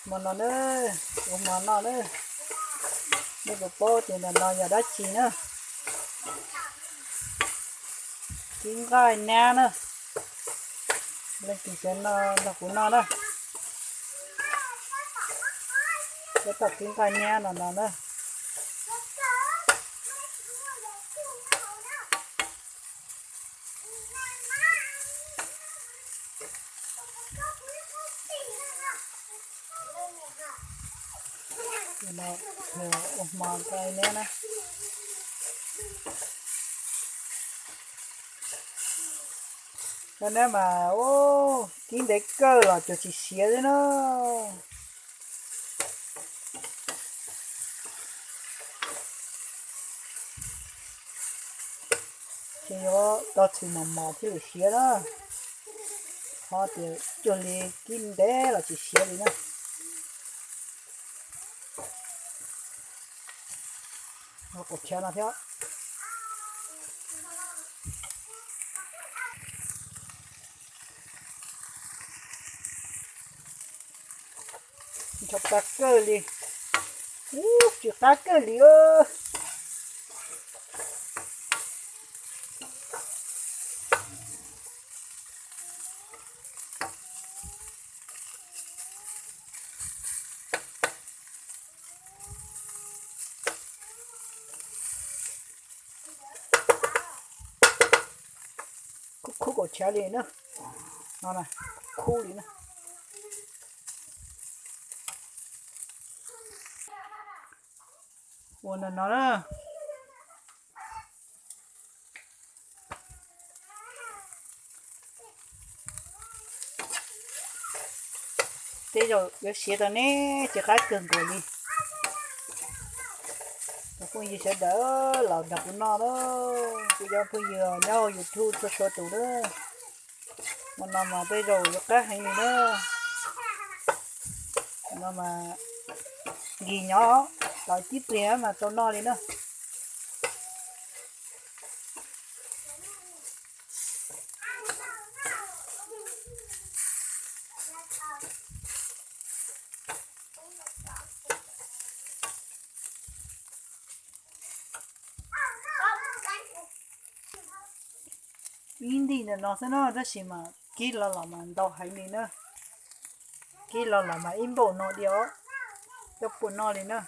Hmo no na, ua hmo noj na, nej puas paub tias ntawm no yog dab tsi na? Kib nqaij nab na, leej twg xav noj nrog kuv noj na, tab tom kib nqaij nab no no na. Ua hmo nqaij nab na. Nqaij nab mas, kib ntev kawg los cuag tsis siav li na. Ces yuav tau txhim mos mos thiaj li siav na. Qhov tias cuag li kib ntev los tsis siav li na. Ua qaum chav no thiab. Ncho pa kawg li. Ub, tsis qab kawg li. Khub khub kaum chav li na. No na, khub li na. Ua no no na. Tej zaum yuav siav tau ne, tsis qab kawg nkaus li. Cov phooj ywg sawv daws los nrog kuv noj na, kuv cov phooj ywg nyob hauv YouTube txhua txhua tus na. Hmo no mas tej zaum yuav qab heev li na. Hmo no mas nkig nyob tau tib pliag mas tau noj li na. Ib ntim ntawm no xwb na, tab sis mas kib los los mas ntau heev li na. Kib los los mas ib npaum no diam os, coj puas noj li na.